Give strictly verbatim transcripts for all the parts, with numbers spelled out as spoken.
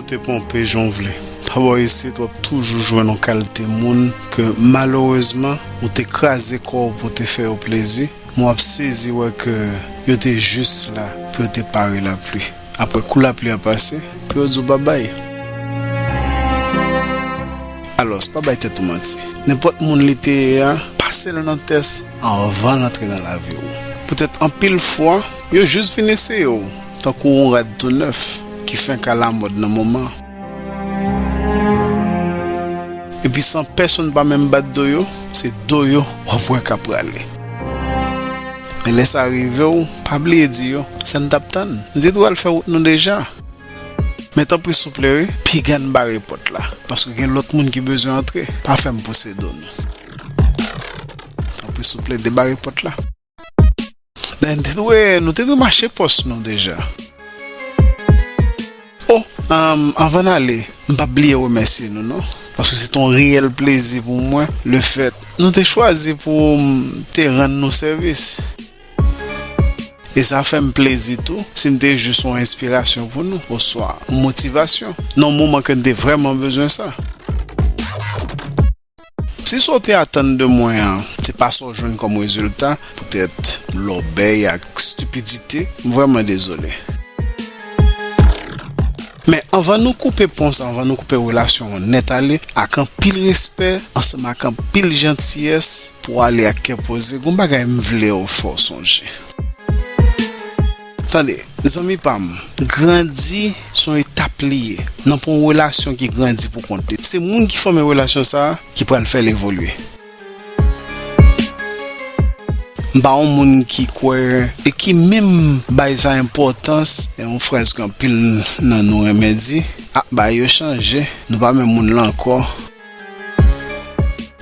Te ponpe jan w vle. Pa bò isit, w ap toujou jwenn yon kalite moun ke malerezman ou te kraze kò w pou te fè yo plezi, men w ap sezi wè ke yo te jis la pou yo te pare lapli. Apre kou lapli a pase, pou yo di w babay. Alòs, pa bay tèt ou manti. Nenpòt moun li te ye a, pase l nan tès anvan l antre nan lavi w. Poutèt anpil fwa, yo jis vin eseye w, tankou yon rad tou nèf ki fenk alamòd nan moman. Epi san pèsonn pa menm bat do yo, se do yo w ap wè k ap rale. Men lè sa rive w, pa bliye di yo, sa n t ap tann. Nou te dwe al fè wout nou deja. Men tanpri souple wi, piga n bare pòt la, paske gen lòt moun ki bezwen antre. Pa fè m pouse do nou. Tanpri souple, debare pòt la. Dayè, n te dwe, nou te dwe mache pòs nou deja. O, anm, anvan n ale, m p ap bliye remèsye nou, non. Paske se te yon reyèl plezi pou mwen, lefèt nou te chwazi pou m te rann nou sèvis. E sa fè m plezi tou, si m te jis yon enspirasyon pou nou, oswa yon motivasyon, nan yon moman ke n te vrèman bezwen sa. Si sa w te atann de mwen an, se pa sa w jwenn kòm rezilta, poutèt lòbèy ak stipidite, m vrèman dezole. Men anvan nou koupe pon sa, anvan nou koupe relasyon an nèt ale, ak anpil respè, ansanm ak anpil jantiyès, pou w ale ak kè poze, gon bagay m vle w fè w sonje. Tande, zanmi pa m, grandi se yon etap li ye. Nan pou yon relasyon ki grandi pou kont li. Se moun ki fòme relasyon sa a ki pral fè l evolye. M pa yon moun ki kwè e ki menm bay sa enpòtans, e yon fraz ke anpil nan nou renmen di, a, bagay yo chanje, nou pa menm moun lan ankò.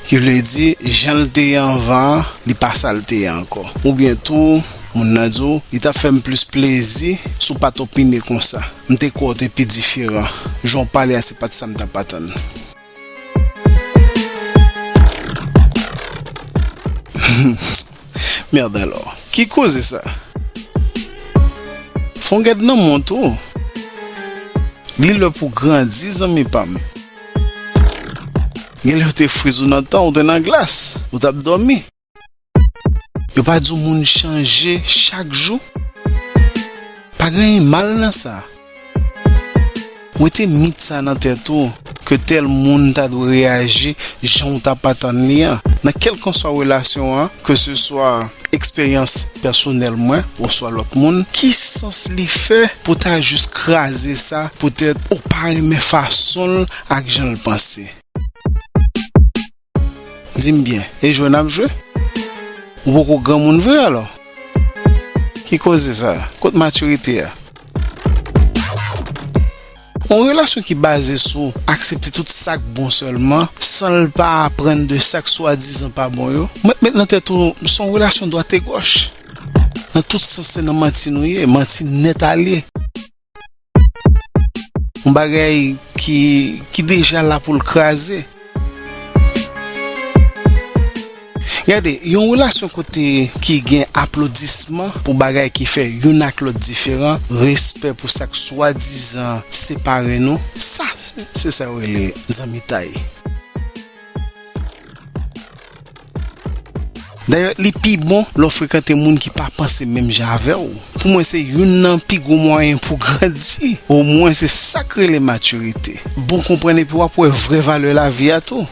Ki vle di, jan l te ye anvan an, li pa sa l te ye ankò. Oubyen tou, moun nan di w, li t ap fè m plis plezi si w pa t opine konsa. M te kwè w te pi diferan. Jan w pale a, se pa t sa m t ap atann. Merde alors. Ki koze sa? Fon gèt nan mont ou. Li lè pou grandi, zanmi pa m. Gen lè yo te friz ou nan tan, ou te nan glas, ou t ap dòmi. Yo pa di w moun chanje chak jou? Pa gen anyen mal nan sa. Mete mit sa nan tèt ou, ke tèl moun ta dwe reyaji jan w t ap atann li an. Nan kèlkanswa relasyon an, ke se swa eksperyans pèsonèl mwen oswa lòt moun, ki sans li fè pou ta jis kraze sa poutèt ou pa renmen fason l ak jan l panse? Di m byen, e jwe n ap jwe? Ou poko granmoun vre alò? Ki koze sa? Kot matirite a? Yon relasyon ki baze sou aksepte tout sa k bon sèlman, san l pa aprann de sa k swadizan pa bon yo, mèt met nan tèt ou, se yon relasyon dwat e gòch. Nan tout sans, se nan manti nou ye, manti nèt ale. Yon bagay ki, ki deja la pou l kraze. Gade, yon relasyon kote ki gen aplodisman pou bagay ki fè youn ak lòt diferan, respè pou sa k swadizan separe nou, sa, se sa yo rele zanmitay. Dayè, li pi bon lè w frekante moun ki pa panse menm jan avè w. Pou mwen, se youn nan pi gwo mwayen pou grandi. Omwen, se sa k rele matirite. Bon konprann epi w ap wè vrè valè lavi a tou.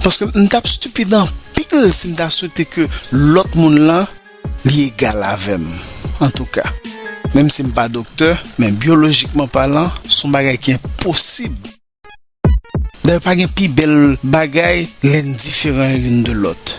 Paske m t ap stipid anpil si m ta swete ke lòt moun lan, li egal avè m. Antouka, menm si m pa doktè, men byolojikman palan, se yon bagay ki enposib. Dayè, pa gen pi bèl bagay lè n diferan youn de lòt.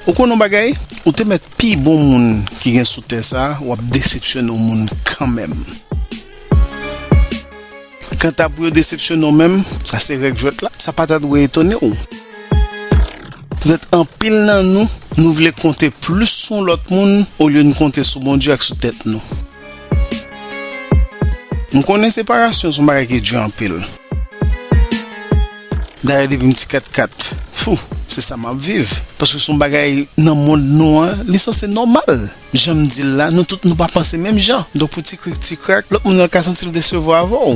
Ou konn yon bagay? Ou te mèt pi bon moun ki gen sou tè sa a, w ap desepsyone yon moun kanmenm. Kanta pou yo desepsyone w menm, sa se règ jwèt la, sa pa ta dwe etone w. Poutèt anpil nan nou, nou vle konte plis sou yon lòt moun olye n konte sou Bondye ak sou tèt nou. M konnen separasyon se yon bagay ki di anpil. Dayè, depi m ti katkat, Pou, se sa m ap viv. Paske se yon bagay nan mond nou an, li sanse nòmal. Jan m di l la, nou tout nou pa panse menm jan. Donk pou ti krik ti krak, lòt moun nan ka santi l desevwa avè w.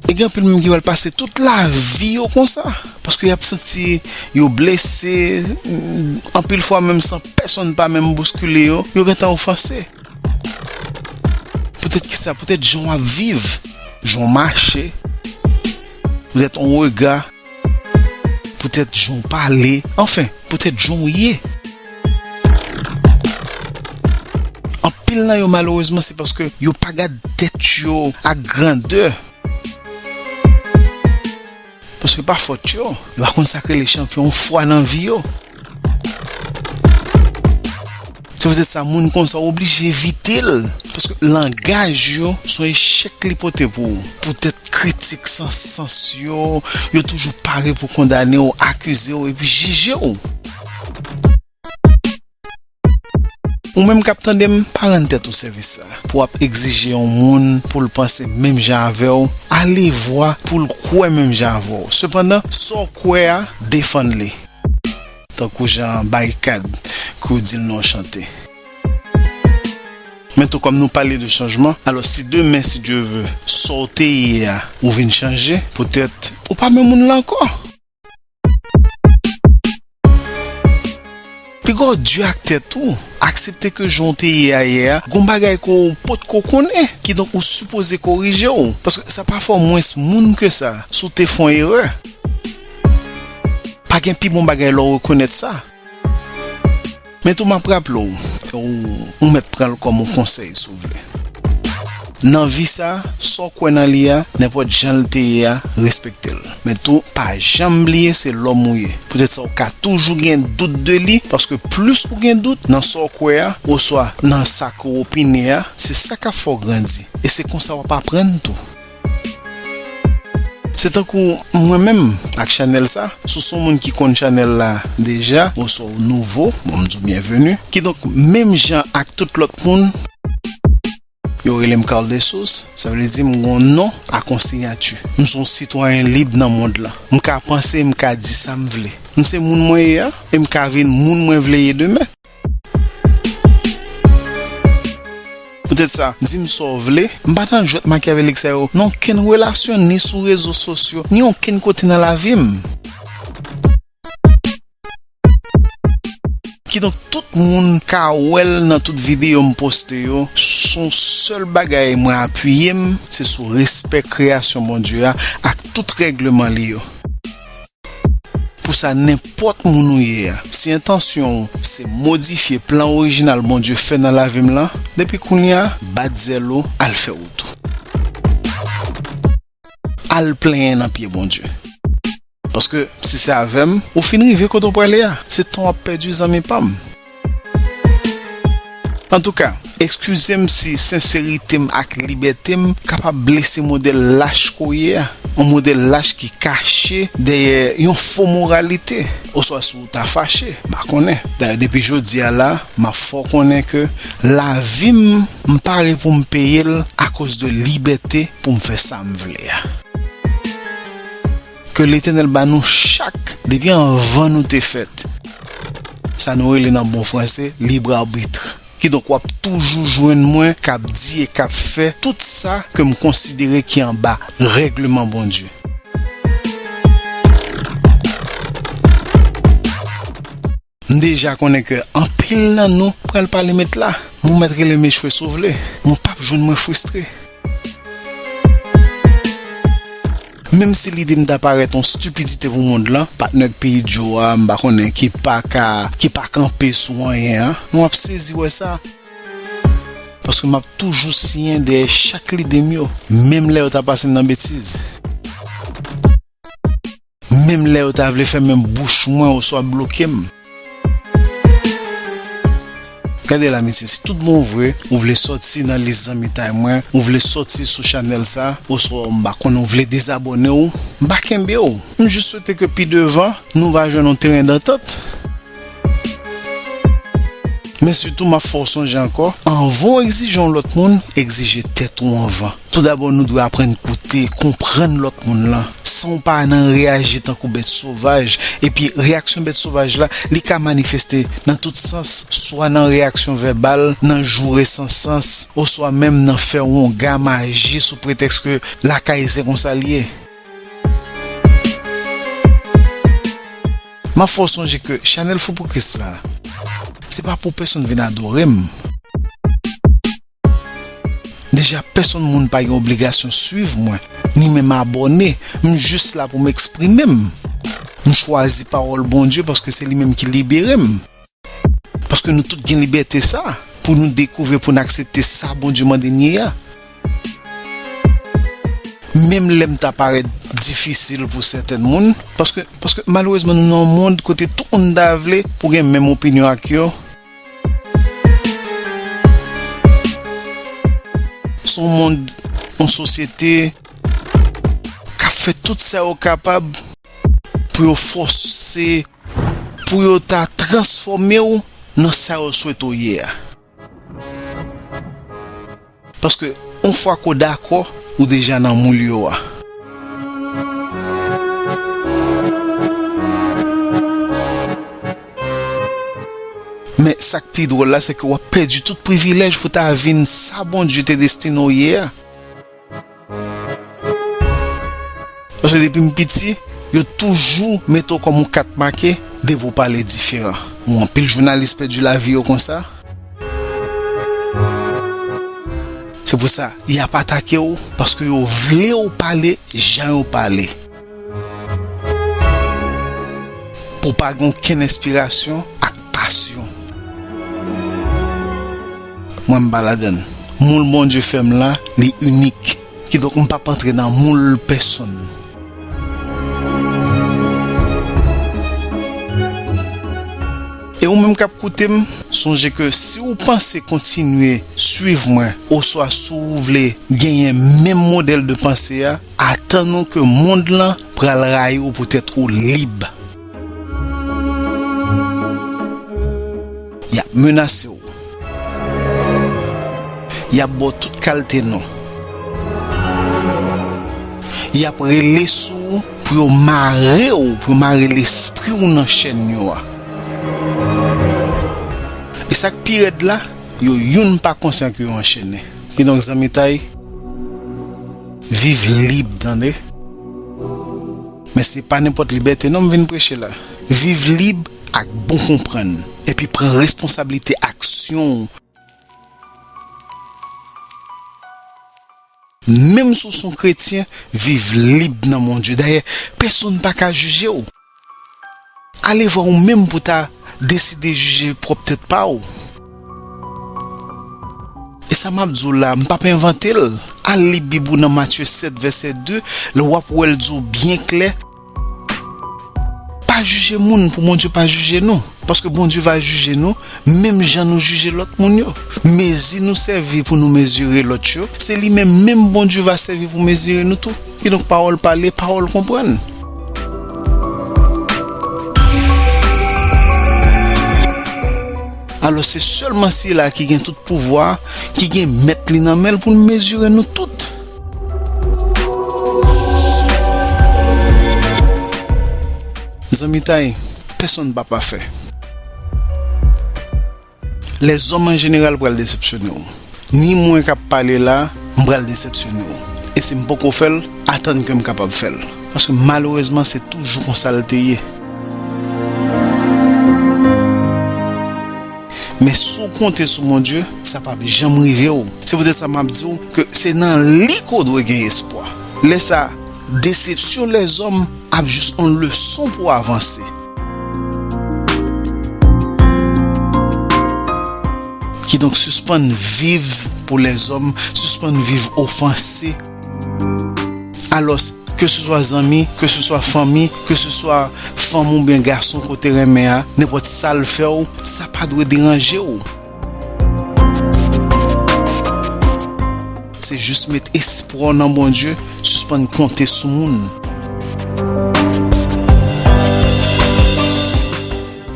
E gen anpil moun ki pral pase tout lavi yo konsa. Paske y ap santi yo blese, anpil fwa menm san pèsonn pa menm bouskile yo, yo gentan ofanse. Poutèt kisa? Poutèt jan w ap viv, jan w mache, poutèt yon rega, poutèt jan w pale, anfen, poutèt jan w ye. Anpil nan yo, malerezman, se paske yo pa gad tèt yo ak grandè. Paske pa fòt yo, yo pa konn sa k rele chanpyon yon fwa nan vi yo. Se poutèt sa, moun konsa w oblije evite l. Paske langaj yo se yon echèk li pote pou ou. Poutèt kritik san sans yo, yo toujou pare pou kondane w, akize w, epi jije w. Ou menm k ap tande m, pa rann tèt ou sèvis sa. Pou w ap egzije yon moun pou l panse menm jan avè w, alevwa pou l kwè menm jan avè w. Sepandan, sa w kwè a, defann li. Tankou jan Barikad, kou di l nan yon chante. Men tou, kòm nou pale de chanjman, alò si demen, si Dye ve, sa w te ye a, ou vin chanje, poutèt ou pa menm moun lan ankò. Piga w di ak tèt ou, aksepte ke jan w te ye a yè a, gon bagay ke w potko konnen, kidonk ou sipoze korije w, paske sa pa fè w mwens moun ke sa, si w te fè yon erè. Pa gen pi bon bagay lè w rekonèt sa. Men tou m ap raple w, ou, ou mèt pran l kòm yon konsèy si w vle. Nan vi sa, sa w kwè nan li a, nenpòt jan l te ye a, respekte l. Men tou, pa janm bliye se lòm ou ye. Poutèt sa, ou ka toujou gen dout de li, paske plis ou gen dout nan sa w kwè a, oswa nan sa ke w opine a, se sa k ap fè w grandi. E se konsa w ap aprann tou. Se tankou mwen menm ak chanèl sa, si w se yon moun ki konn chanèl la deja, oswa w nouvo, bon, m di w byenveni. Kidonk, menm jan ak tout lòt moun, yo rele m Carl Dessources, sa vle di m gen yon non ak yon siyati. M se yon sitwayen lib nan mond lan. M ka panse, m ka di sa m vle. M se moun mwen ye a, e m ka vin moun mwen vle ye demen. Poutèt sa, di m sa w vle, m pa nan jwèt makyavelik sa yo nan okenn relasyon, ni sou rezo sosyo, ni okenn kote nan lavi m. Kidonk, tout moun ka wè l nan tout videyo m poste yo, se yon sèl bagay mwen apiye m, se sou respè kreyasyon Bondye a ak tout règleman li yo. Pou sa, nenpòt moun ou ye a, si entansyon w se modifye plan orijinal Bondye fè nan lavi m lan, depi kounye a, bat zèl ou, al fè wout ou. Al plenyen nan pye Bondye. Paske, si se avè m, ou fin rive kote w prale a. Se tan w ap pèdi, zanmi pa m. Antouka, eskize m si senserite m ak libète m kapab blese modèl lach ke w ye a. Yon modèl lach ki kache dèyè yon fo moralite. Oswa si w ta fache, m pa konnen. Dayè, depi jodi a la, m ap fè w konnen ke lavi m, m pare pou m peye l akoz de libète pou m fè sa m vle a. Ke Letènèl ba nou chak, depi anvan nou te fèt, sa nou rele nan bon franse, libre arbitre. Kidonk, w ap toujou jwenn mwen k ap di e k ap fè tout sa ke m konsidere ki anba règleman Bondye. M deja konnen ke anpil nan nou pral pale met la. Mon mèt rele m echwe si w vle. Mon p ap jwenn mwen fristre. Menm si lide m ta parèt yon stipidite pou mond lan, patnè k pi idyo a, m pa konnen, ki pa ka, ki pa kanpe sou anyen an, m ap sezi wè sa. Paske m ap toujou siyen dèyè chak lide m yo, menm lè yo ta pase m nan betiz. Menm lè yo ta vle fèmen bouch mwen oswa bloke m. Gade la, mesye, si tout bon vre, ou vle sòti nan lis zanmitay mwen, ou vle sòti sou chanèl sa, oswa m pa konnen, ou vle dezabòne w, m pa kenbe w. M jis swete ke pi devan, nou va jwenn yon teren dantant. Men sitou, m ap fè w sonje ankò, anvan w egzije yon lòt moun, egzije tèt ou anvan. Toudabò, nou dwe aprann koute, konprann lòt moun lan, san w pa nan reyaji tankou bèt sovaj. Epi reyaksyon bèt sovaj la, li ka manifeste nan tout sans, swa nan reyaksyon vèbal, nan joure san sans, oswa menm nan fè wonga, maji sou pretèks ke lakay se konsa l ye. M ap fè w sonje ke chanèl Fou pou Kris la, se pa pou pèsonn vin adore m. Deja, pèsonn moun pa gen obligasyon swiv mwen, ni menm abòne. M jis la pou m eksprime m. M chwazi pawòl Bondye paske se li menm ki libere m. Paske nou tout gen libète sa, pou nou dekouvri, pou n aksepte sa Bondye mande n ye a. Menm lè m ta parèt difisil pou sèten moun, paske, paske malerezman nou nan yon mond kote tout moun ta vle pou gen menm opinyon ak yo. Se yon mond, yon sosyete k ap fè tout sa yo kapab pou yo fòse, pou yo ta transfòme w nan sa yo swete w ye a. Paske, yon fwa ke w dakò, ou deja nan moul yo a. Men sa k pi dwòl la, se ke w ap pèdi tout privilèj pou ta vin sa Bondye te destine w ye a. Paske depi m piti, yo toujou mete w kòm yon kat make depi w pale diferan. Bon, anpil jounalis pèdi lavi yo konsa. Se pou sa, y ap atake w paske yo vle w pale jan yo pale. Pou w pa gen okenn enspirasyon ak pasyon. Mwen, m pa ladann. Moul Bondye fè m la, li inik. Kidonk, m p ap antre nan moul pèsonn. E ou menm k ap koute m, sonje ke si w panse kontinye swiv mwen, oswa si w vle genyen menm modèl de panse a, atann ou ke mond lan pral rayi w poutèt ou lib. Y ap menase w. Y ap ba w tout kalte non. Y ap rele sou w pou yo mare w, pou yo mare lespri w nan chèn yo a. E sa k pi rèd la, yo youn pa konsyan ke yo anchene. Kidonk, zanmitay, viv lib, tande. Men se pa nenpòt libète non m vin preche la. Viv lib ak bon konprann, epi pran responsablite aksyon w. Menm si w se yon kretyen, viv lib nan Bondye. Dayè, pèsonn pa ka jije w. Ale vwa ou menm pou ta deside jije pwòp tèt pa w. E sa m ap di w la, m p ap envante l. Al li Bib ou nan Matye sèt, vèsè de, lè w ap wè l di w byen klè. Pa jije moun pou Bondye pa jije nou. Paske Bondye va jije nou menm jan nou jije lòt moun yo. Mezi nou sèvi pou nou mezire lòt yo, se li menm, menm Bondye va sèvi pou mezire nou tou. Kidonk, pawòl pale, pawòl konprann. Alò, se sèlman sila ki gen tout pouvwa, ki gen mèt li nan men l pou l mezire nou tout. Zanmitay, pèsonn pa pafè. Lèzòm an jeneral pral desepsyone w. Ni mwen k ap pale la, m pral desepsyone w. E si m poko fè l, atann ke m kapab fè l. Paske malerezman, se toujou konsa l te ye. Men si w konte sou Bondye, sa p ap janm rive w. Se poutèt sa m ap di w ke se nan li ke w dwe gen espwa. Lè sa, desepsyon lèzòm ap jis yon leson pou w avanse. Kidonk, sispann viv pou lèzòm, sispann viv ofanse. Alò, ke se swa zanmi, ke se swa fanmi, ke se swa fanm oubyen gason ke w te renmen an, nenpòt sa l fè w, sa pa dwe deranje w. Se jis met espwa w nan Bondye, sispann konte sou moun.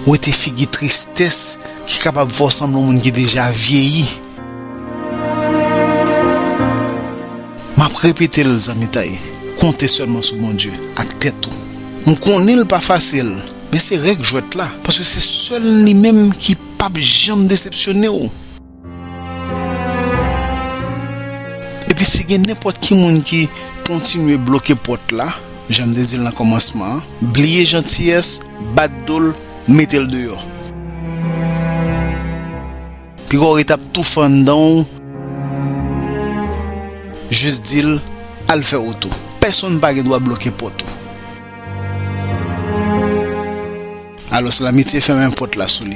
Wete figi tristès ki kapab fè w sanble yon moun ki deja vyeyi. M ap repete l, zanmitay. konte sèlman sou Bondye ak tèt ou. M konnen l pa fasil, men se règ jwèt la, paske se sèl li menm ki p ap janm desepsyonnen w. Epi si gen nenpòt ki moun ki kontinye bloke pòt la, jan m te di l nan kòmansman an, bliye jantiyès, bat do l, mete l deyò. Piga w ret ap toufe anndan w, jis di l, al fè wout ou. Pèsonn pa gen dwa bloke pòt ou. Alòs, lamitye fèmen pòt la sou li.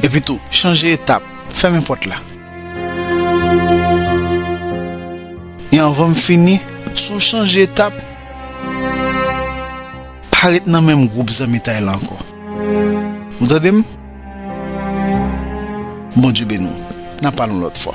Epi tou, chanje etap, fèmen pòt la. E anvan m fini, si w chanje etap, pa ret nan menm gwoup zanmitay la ankò. Ou tande m? Bondye beni w. N a pale yon lòt fwa.